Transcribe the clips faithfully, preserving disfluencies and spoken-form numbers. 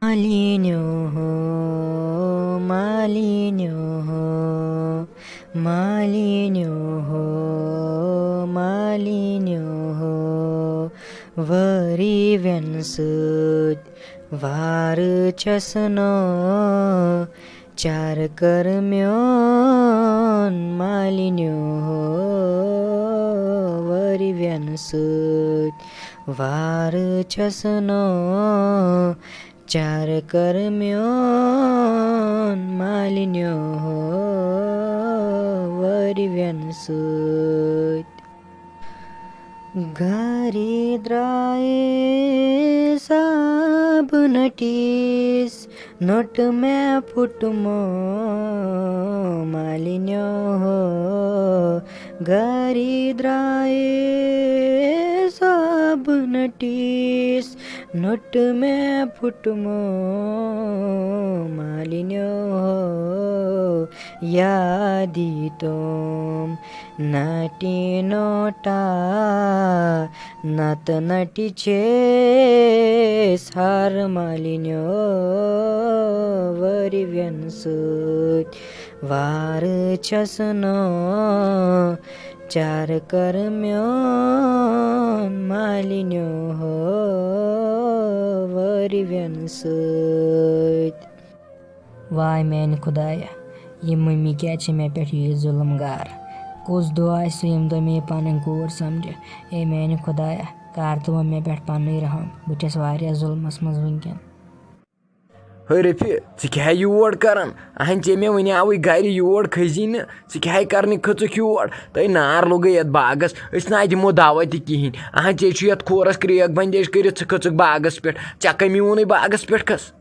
مالِنیو ہو، مالِنیو ہو، مالِنیو ہو، مالِنیو ہو، ؤری وٮ۪ن سۭتۍ وارٕ چھَس نہٕ چار کر میون مالِنیو ہو، ؤری وٮ۪ن سۭتۍ وارٕ چھَس نہٕ چار کر میون مالِنیو ہو، ؤری وٮ۪ن سۭتۍ۔ گرِ درٛایے صابنہٕ ٹیٖس، نوٚٹ مےٚ پھُٹمو مالِنیو ہو۔ گرِ درٛایے صابنہٕ ٹیٖس، نوٚٹ مےٚ پھُٹمو مالِنیو ہو۔ یادی تِم نٹی نوٹا، نتہٕ نٹی چھیس ہر مالِنیو۔ ؤری وٮ۪ن سۭتۍ وارٕ چھَس نہٕ چار کر میون مالِنیو ہو، ؤری وٮ۪ن سۭتۍ۔ واے میانہِ خدایا، یہِ مٔمی کیٛازِ چھِ مےٚ پٮ۪ٹھ یہِ ظُلم گار؟ کُس دۄہ آسہِ سُہ، ییٚمہِ دۄہ مےٚ یہِ پنٕنۍ کوٗر سمجھِ؟ اے میانہِ خدایا، کر تہٕ وۄنۍ مےٚ پٮ۪ٹھ پننُے رحم۔ بہٕ چھَس واریاہ ظُلمس منٛز وٕنکٮ۪ن۔ ہے رفیع، ژٕ کیٛاہ یور کران؟ اہن ژےٚ مےٚ وَنیٛاوٕے گرِ یور کھٔسی نہٕ، ژٕ کیٛاہ کرنہِ کھٔژٕکھ یور؟ تہٕ نار لوٚگُے یتھ باغس، أسۍ نہ دِمو دوا تہِ کِہینۍ۔ اہن ژےٚ چھُ یتھ کھورس کرٛیک بندیج کٔرِتھ، ژٕ کھٔژٕکھ باغس پٮ۪ٹھ، ژےٚ کٔمی ووٚنُے باغس پٮ۪ٹھ کھس؟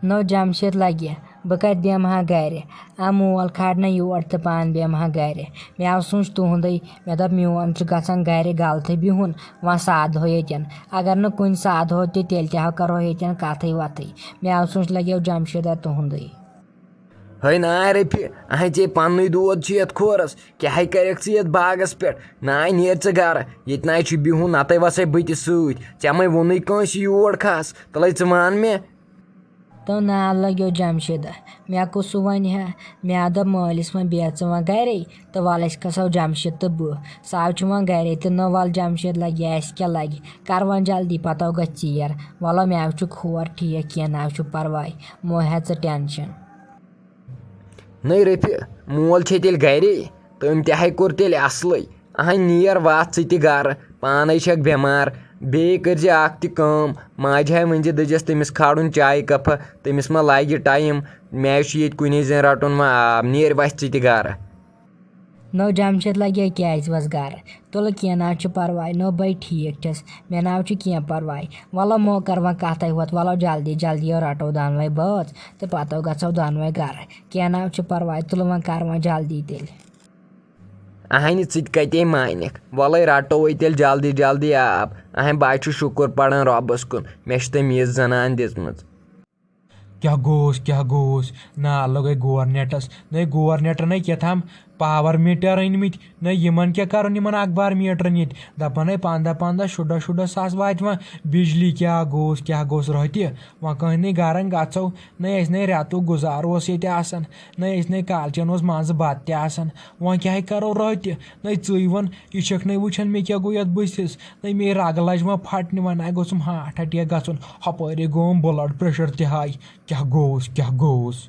نو جمشید لگہِ، بہٕ کتہِ بیٚہمہٕ ہا گرِ؟ آ، مول کھارنہ یور تہٕ پانہٕ بیٚہمہٕ ہا گرِ۔ مےٚ آو سونٛچ تُہُنٛدُے، مےٚ دوٚپ میون چھُ گژھان گرِ غلطٕے بِہُن، وۄنۍ سادہو ییٚتٮ۪ن۔ اگر نہٕ کُنہِ سادہو تہِ، تیٚلہِ تہِ ہا کرو ییٚتٮ۪ن کتھٕے وتھٕے۔ مےٚ آو سونٛچ لگیو جمشیدا تُہُنٛدُے۔ ہے نا رفیع، اہے ژےٚ پننُے دود چھُ یتھ کھورس، کیٛاہ کرکھ ژٕ یتھ باغس پٮ۪ٹھ؟ ناے نیر ژٕ گرٕ، ییٚتہِ ناے چھُ بِہُن، نتہٕ وسے بہٕ تہِ سۭتۍ۔ ژےٚ مے ووٚنُے کٲنٛسہِ یور کھس، تلے ژٕ وَن مےٚ۔ تو نار لگیو جمشیدہ۔ مےٚ کُس سُہ وَنہِ ہا؟ مےٚ دوٚپ مٲلِس وۄنۍ بیٚہہ ژٕ وۄنۍ گرے، تہٕ وَلہٕ أسۍ کھسو جمشید تہٕ بہٕ۔ سُہ آو چھُ وۄنۍ گرے تہٕ نہ وَلہٕ جمشید لگہِ یا اَسہِ کیٛاہ لگہِ۔ کر وۄنۍ جلدی، پتہٕ گژھِ ژیر۔ وَلہٕ مےٚ چھُ کھور ٹھیٖک، کینٛہہ نہ چھُ پرواے، مہ ہےٚ ژٕ ٹینشن۔ نٔے رفیع، مول چھے تیٚلہِ گرے، تٔمۍ تہِ ہاے کوٚر تیٚلہِ اصلٕے۔ اہن نیر واتھ ژٕ تہِ گرٕ، پانے چھکھ بٮ۪مار۔ بیٚیہِ کٔرزِ اکھ تہِ کٲم، ماجہِ ہاے ؤنزِ، دٔپزٮ۪س تٔمِس کھالُن چایہِ کپھٕ، تٔمِس ما لگہِ ٹایم، مےٚ چھُ ییٚتہِ کُنے زٔنۍ رٹُن وۄنۍ آب، نیر وتھ ژٕ تہِ گرٕ۔ نو جمشید لگے کیازِ وس گرٕ؟ تُلہٕ کینٛہہ نہ حظ چھُ پرواے، نو بے ٹھیٖک چھس، مےٚ نہ حظ چھُ کینٛہہ پرواے۔ وَلہٕ مو کر وۄنۍ کتھے ہوت، وَلہٕ جلدی جلدی رٹو دۄنوے بٲژ تہٕ پتہٕ گژھو دۄنوے گرٕ۔ کینٛہہ نہ حظ چھُ پرواے، تُلہٕ وۄنۍ کر وۄنۍ جلدی تیٚلہِ۔ اہنہِ ژٕ تہِ کتے مانکھ؟ وَلَے رَٹو وۄنۍ تیٚلہِ جلدی جلدی آب۔ اہنہِ بہٕ چھُ شُکُر پَران رۄبَس کُن، مےٚ چھِ تٔمۍ یِژھ زَنان دِژمٕژ۔ کیٛاہ گوٚوُس، کیٛاہ گوٚوُس؟ نار لوٚگے گورنیٹَس۔ نَے گورنیٹَن ہے کیٛاہ تام پاوَر میٖٹَر أنۍ مٕتۍ۔ نَے یِمَن کیٛاہ کَرُن یِمَن اخبار میٖٹرَن ییٚتہِ؟ دَپان ہے پنٛداہ پنٛداہ، شُراہ شُراہ ساس واتہِ وۄنۍ بِجلی۔ کیٛاہ گوٚوُس، کیٛاہ گوٚوُس روٚہتہِ؟ وۄنۍ کٕہٕنۍ نَے گَرَن گژھو۔ نَے اَسہِ نَے رٮ۪تُک گُزارٕ اوس ییٚتہِ آسان۔ نَے أسۍ نَے کالچَن اوس منٛزٕ بَتہٕ تہِ آسان۔ وۄنۍ کیٛاہ کَرو راتہِ؟ نَے ژٕے وَن، یہِ چھَکھ نَے وٕچھان مےٚ کیٛاہ گوٚو یَتھ بٔتھِس؟ نَے مے رَگہٕ لَجہِ وۄنۍ پھَٹنہِ، وۄنۍ نَے گوٚژھُم ہارٹ اَٹیک گژھُن، ہُپٲرے گوٚوُم بٕلَڈ پرٛیشَر تہِ ہاے۔ کیٛاہ گوٚوُس، کیٛاہ گوٚوُس؟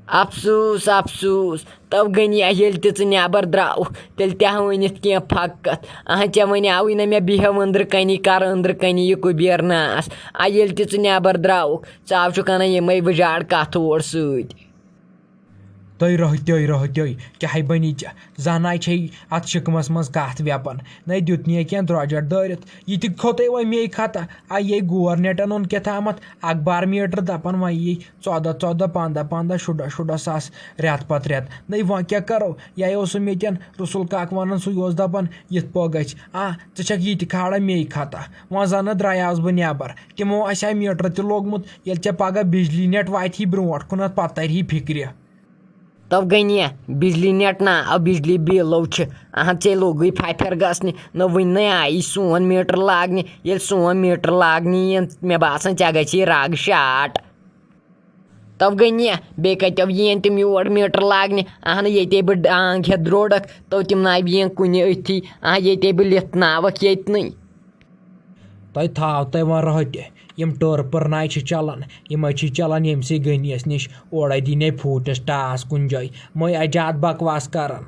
افسوٗس، افسوٗس، تو غنی، ییٚلہِ تہِ ژٕ نٮ۪بر درٛاوُکھ، تیٚلہِ تہِ ہا ؤنِتھ کینٛہہ پھکھ کتھ۔ اہن، ژےٚ وَنیٛاوٕے نہ مےٚ، بیٚہو أنٛدرٕ کَنی، کر أنٛدرٕ کَنی یہِ کُبیر ناس۔ آ، ییٚلہِ تہِ ژٕ نٮ۪بر درٛاوُکھ، ژٕ آو چھُکھ اَنان یِمے وٕجاڑ کَتھٕ اورٕ سۭتۍ۔ تٔۍ رٔہہ تٔۍ رٔہہ تٔۍ، کیٛاہ بَنی ژےٚ؟ زانٛہہ نَے چھے اَتھ شِکمَس منٛز کَتھ وٮ۪پَن، نَے دیُت نَے کینٛہہ درٛۄجَر دٲرِتھ۔ یہِ تہِ کھوٚتَے وۄنۍ مے خطا۔ آ، یے گورنیٹَن اوٚن کیٛاہ تامَتھ اخبار میٖٹر، دَپان وۄنۍ یی ژۄداہ ژۄداہ، پنٛداہ پنٛداہ، شُراہ شُراہ ساس رٮ۪تھ پتہٕ رٮ۪تھ۔ نَے وۄنۍ کیٛاہ کَرو؟ یہِ اوسُم ییٚتٮ۪ن رسول کاک وَنان، سُے اوس دَپان یِتھ پٲٹھۍ گژھِ۔ آ، ژٕ چھَکھ یہِ تہِ کھالان مے خطا۔ وۄنۍ زَنہٕ درٛایاوُس بہٕ نٮ۪بر۔ تِمو آسہِ ہا میٖٹر تہِ لوگمُت، ییٚلہِ ژےٚ پگاہ بجلی نٮ۪ٹ واتہِ ہی برٛونٛٹھ کُنَتھ، پتہٕ تَرِ ہی فِکرِ۔ تو گٔنیا، بجلی نیٹ نا، او بجلی بِل لو چھِ۔ اہن ژےٚ لوٚگُے پھپھر گژھنہِ، نہ وٕنۍ نَے آیی سون میٖٹر لاگنہِ۔ ییٚلہِ سون میٖٹر لاگنہِ یِن، مےٚ باسان ژےٚ گژھی رگ شاٹ۔ تو گٔنیا، بیٚیہِ کتٮ۪و یِن تِم یور میٖٹر لاگنہِ؟ اہن ییٚتے بہٕ ڈانٛگ ہٮ۪تھ درٛوڈکھ، تو تِم نہ یِن کُنہِ أتھی۔ اہن ییٚتے بہٕ لِتھ ناوکھ ییٚتنٕے۔ تۄہہِ تھاو تۄہہِ وۄنۍ رٲتہِ، یِم ٹٔرپہٕ ناے چھِ چلان، یِمے چھِ چلان ییٚمہِ سٕے گٔنیَس نِش، اورے دِنَے پھوٗٹِس ٹاس کُنہِ جایہِ، مٔے اجاد بکواس کران۔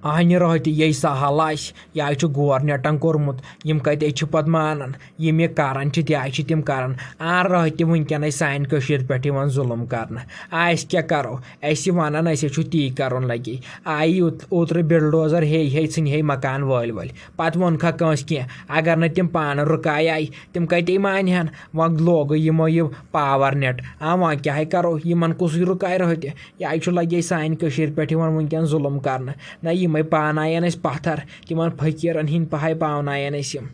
اہنہِ رٲتہِ یے سہل آسہِ، یہِ چھُ گورنیٹن کوٚرمُت، یِم کتے چھِ پتہٕ مانان؟ یِم یہِ کران چھِ، تہِ آے چھِ تِم کران۔ آ، رٲتہِ وٕنکیٚنَے سانہِ کٔشیٖرِ پٮ۪ٹھ یِوان ظُلُم کرنہٕ۔ آ، أسۍ کیٛاہ کرو؟ اَسہِ وَنان، اَسہِ چھُ تی کَرُن لَگے۔ آیی اوت-، اوترٕ بِلڈوزر، ہے ہے ژھٕنۍ ہے مکان وٲلۍ وٲلۍ۔ پَتہٕ ووٚنکھا کٲنٛسہِ کینٛہہ؟ اگر نہٕ تِم پانہٕ رُکایہِ، تِم کَتہِ مانہِ ہن؟ وۄنۍ لوگُے یِمو یہِ پاور نیٹ۔ آ، وۄنۍ کیٛاہ ہے کَرو؟ یِمن کُسٕے رُکایہِ رٲتہِ؟ یہِ چھُ لَگے سانہِ کٔشیٖرِ پٮ۪ٹھ یِوان وٕنکیٚن ظُلُم کَرنہٕ۔ نہ، یِمے پانایَن أسۍ پَتھر، تِمن فقیٖرن ہِنٛدۍ پَہے پانایَن أسۍ یِم۔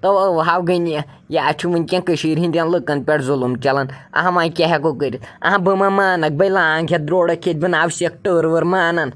تو او ہاو گٔنی، یہِ اَتہِ چھُ وٕنکٮ۪ن کٔشیٖرِ ہِنٛدٮ۪ن لُکَن پٮ۪ٹھ ظُلُم چَلان۔ اہا، وۄنۍ کیٛاہ ہٮ۪کو کٔرِتھ؟ اہا، بہٕ ما مانَکھ، بَے لانٛگ ہٮ۪تھ درٛوڈَکھ ییٚتہِ بہٕ ناو سٮ۪کھ ٹٲر وٲر مانَن۔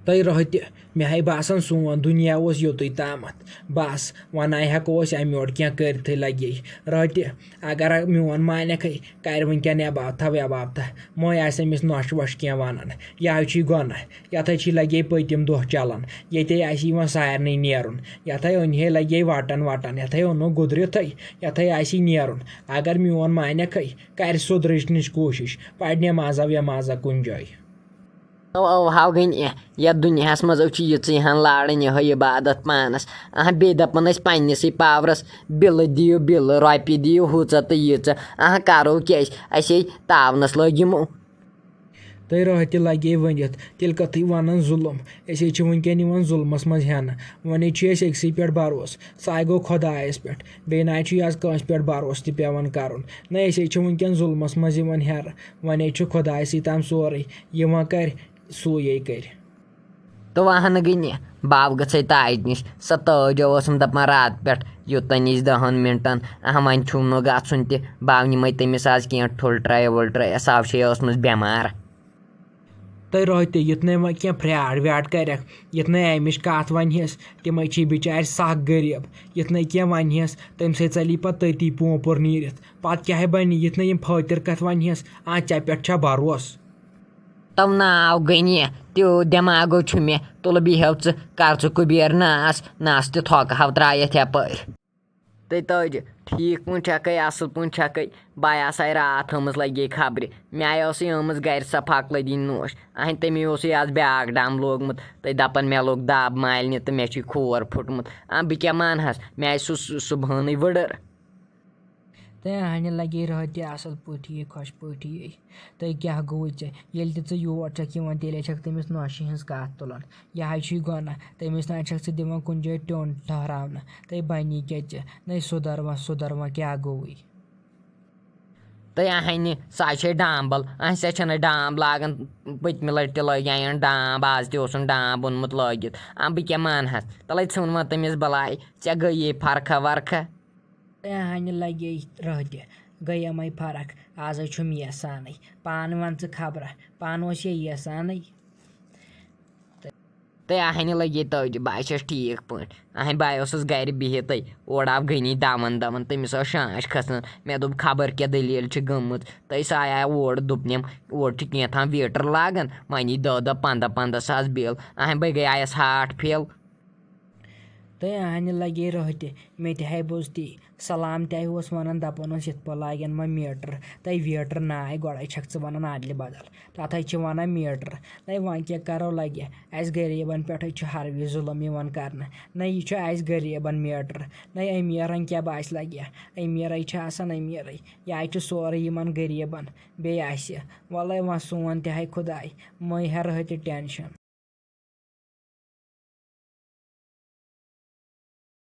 تۄہہِ رٲتہِ، مےٚ ہَے باسان سون دُنیا اوس یوٚتُے تامَتھ۔ بَس، وۄنۍ نَے ہٮ۪کو أسۍ اَمہِ یورٕ کینٛہہ کٔرِتھٕے لَگے۔ رٲتہِ، اگر میون مانٮ۪کھٕے، کَرِ وٕنکٮ۪ن عبابتھا وٮ۪بابتھا۔ مٔنٛزۍ آسہِ أمِس نۄشہِ وۄشہِ کینٛہہ وَنان۔ یہِ حظ چھُے گۄناہ۔ یَتھ حظ چھِ لَگے پٔتِم دۄہ چَلان۔ ییٚتے آسہِ یِوان سارنٕے نیرُن۔ یَتھ ہے أنۍ ہے لَگے وَٹَن وَٹَن۔ یَتھ ہے اوٚنُکھ گُدرِتھٕے۔ یَتھ ہے آسہِ نیرُن۔ اگر میون مانٮ۪کھٕے، کَرِ سُدرٕچنٕچ کوٗشِش۔ پَرِ نٮ۪مازا وٮ۪مازا کُنہِ جایہِ۔ او، او، ہاو گٔنۍ، یَتھ دُنیاہَس منٛز چھِ یِژٕے ہَن لارٕنۍ یِہوٚے عبادت پانَس۔ اَہَن، بیٚیہِ دَپان ٲسۍ پنٛنِسٕے پاورَس، بِلہٕ دِیِو بِلہٕ، رۄپیہِ دِیِو ہُژاہ تہٕ ییٖژاہ۔ اَہَن، کَرو کیٛاہ أسۍ؟ اَسے تاونَس لٲگۍ یِمو۔ تۄہہِ راتھ تہِ لگے ؤنِتھ، تیٚلہِ کتھٕے ونان ظُلُم؟ أسۍ ہے چھِ وٕنکیٚن یِوان ظُلمس منٛز ہٮ۪نہٕ۔ وۄنۍ ہے چھِ أسۍ أکسٕے پٮ۪ٹھ بروسہٕ، سُہ ہے گوٚو خۄدایس پٮ۪ٹھ۔ بیٚیہِ نہ حظ چھُ یہِ آز کٲنٛسہِ پٮ۪ٹھ بروسہٕ تہِ پٮ۪وان کرُن۔ نہ، أسۍ ہے چھِ وٕنکیٚن ظُلمس منٛز یِوان ہٮ۪نہٕ۔ وۄنۍ ہے چھُ خۄدایسٕے تام سورُے، یہِ وۄنۍ کرِ، سُے ہے کرِ۔ تو اہنہٕ گٔنہِ، بہٕ آو گژھے تاج نِش۔ سۄ تٲج ٲسٕم دَپان راتہٕ پٮ۪ٹھ یوٚتَن أسۍ دَہَن مِنٹَن، اہا، وۄنۍ چھُم نہٕ گژھُن تہِ۔ بہٕ آو نِمَے تٔمِس آز کینٛہہ ٹھُل ٹرٛے وُل ٹرٛے، سۄ آو چھے ٲسمٕژ بٮ۪مار۔ تہٕ رٲتۍ تہِ یُتھ نَے وۄنۍ کینٛہہ پھرٛاڑ ویاڑ کَرٮ۪کھ، یُتھ نَے اَمِچ کَتھ وَنہِس، تِمَے چھِ بِچارِ سَکھ غریٖب، یُتھ نَے کینٛہہ وَنہِس، تٔمۍ سۭتۍ ژَلی پَتہٕ تٔتی پونٛپُر نیٖرِتھ۔ پَتہٕ کیٛاہ بَنہِ، یُتھ نَے یِم فٲطِر کَتھ وَنہِس، آ، ژےٚ پٮ۪ٹھ چھا بَروسہٕ؟ تو ناو گٔنی، تیوٗت دٮ۪ماغو چھُ مےٚ، تُلہٕ بہٕ ہیوٚو ژٕ، کر ژٕ کُبیر ناس، نس تہِ تھۄکہٕ ہاو ترٛایَتھ یپٲرۍ۔ تہٕ تٲجہِ، ٹھیٖک پٲٹھۍ چھکھے، اصل پٲٹھۍ چھکھے؟ بہٕ آسے راتھ آمٕژ لگے خبرِ، مےٚ ٲسٕے آمٕژ گرِ سۄ پھکلہٕ دِنۍ نوش۔ اہنہِ تٔمی اوسُے از بیاکھ ڈم لوگمُت، تہٕ دپان مےٚ لوگ دب مالنہِ تہٕ مےٚ چھُے کھور پھُٹمُت۔ آ، بہٕ کیٛاہ مانہس، مےٚ آسہِ سُہ سُہ صبحٲنٕے وٕڑٕر۔ تہٕ ہنہِ لگے رٲتۍ تہِ اصل پٲٹھی، خۄش پٲٹھی۔ تہٕ کیٛاہ گوٚوُے ژےٚ؟ ییٚلہِ تہِ ژٕ یور چھکھ یِوان، تیٚلے چھکھ تٔمِس نۄشہِ ہٕنٛز کتھ تُلان۔ یہِ ہاے چھُے گۄناہ، تٔمِس نہ چھکھ ژٕ دِوان کُنہِ جایہِ ٹیوٚن ٹھہراونہٕ۔ تہٕ بنی کیٛاہ ژےٚ؟ نَے سُدھر وۄنۍ، سُدھر وۄنۍ، کیٛاہ گوٚوُے؟ تہٕ اہنہِ، سۄ چھے ڈامبل، اہنہِ سۄ چھنہٕ ڈامب لاگان۔ پٔتمہِ لٹہِ تہِ لٲگۍ اَن ڈامب، آز تہِ اوسُن ڈامب اوٚنمُت لٲگِتھ۔ آ، بہٕ کیٛاہ مانہس؟ تَلے ژھٕن وۄنۍ تٔمِس بلاے، ژےٚ گٔیے فرقہ ورقہ۔ تہٕ ہنہِ لگے رٲتہِ، گٔے یِمے فرق۔ آز حظ چھُم یژھانٕے۔ پانہٕ وَن ژٕ خبرہ، پانہٕ اوس یے یژھانٕے۔ تہٕ اہنہِ لگے تٲجہِ، بہٕ حظ چھَس ٹھیٖک پٲٹھۍ۔ اہنہِ بہٕ اوسُس گرِ بِہِتھٕے، اورٕ آو غنی دَوان دَوان، تٔمِس ٲس شانٛش کھسان۔ مےٚ دوٚپ، خبر کیٛاہ دٔلیٖل چھِ گٔمٕژ۔ تہٕ سُہ آیاو اورٕ، دوٚپنم، اورٕ چھُ کینٛہہ تام ویٹر لاگان، وۄنۍ یی دَہ دَہ پنٛداہ پنٛداہ ساس بِل۔ اہنہِ بہٕ گٔیایس ہارٹ فیل۔ تہٕ اہنہِ لگے رٲتہِ، مےٚ تہِ ہے بوز تی۔ سلام تہِ ہے اوس ونان، دپان اوس، یِتھ پٲٹھۍ لاگن وۄنۍ میٹر۔ تہٕ ویٹر ناے، گۄڈے چھکھ ژٕ ونان ادلہِ بدل۔ تتھ ہے چھِ ونان میٹر۔ نَے وۄنۍ کیٛاہ کرو، لگہِ اَسہِ غریٖبن پٮ۪ٹھے چھُ ہر وِزِ ظُلم یِوان کرنہٕ۔ نَے یہِ چھُ اَسہِ غریٖبن میٹر۔ نَے أمیٖرن کیٛاہ باسہِ لگہِ؟ أمیٖرے چھِ آسان أمیٖرے۔ یہِ ہے چھُ سورُے یِمن غریٖبن۔ بیٚیہِ آسہِ، وَلَے وۄنۍ سون تہِ ہے خۄداے، مَے ہےٚ رٲتہِ ٹینشن۔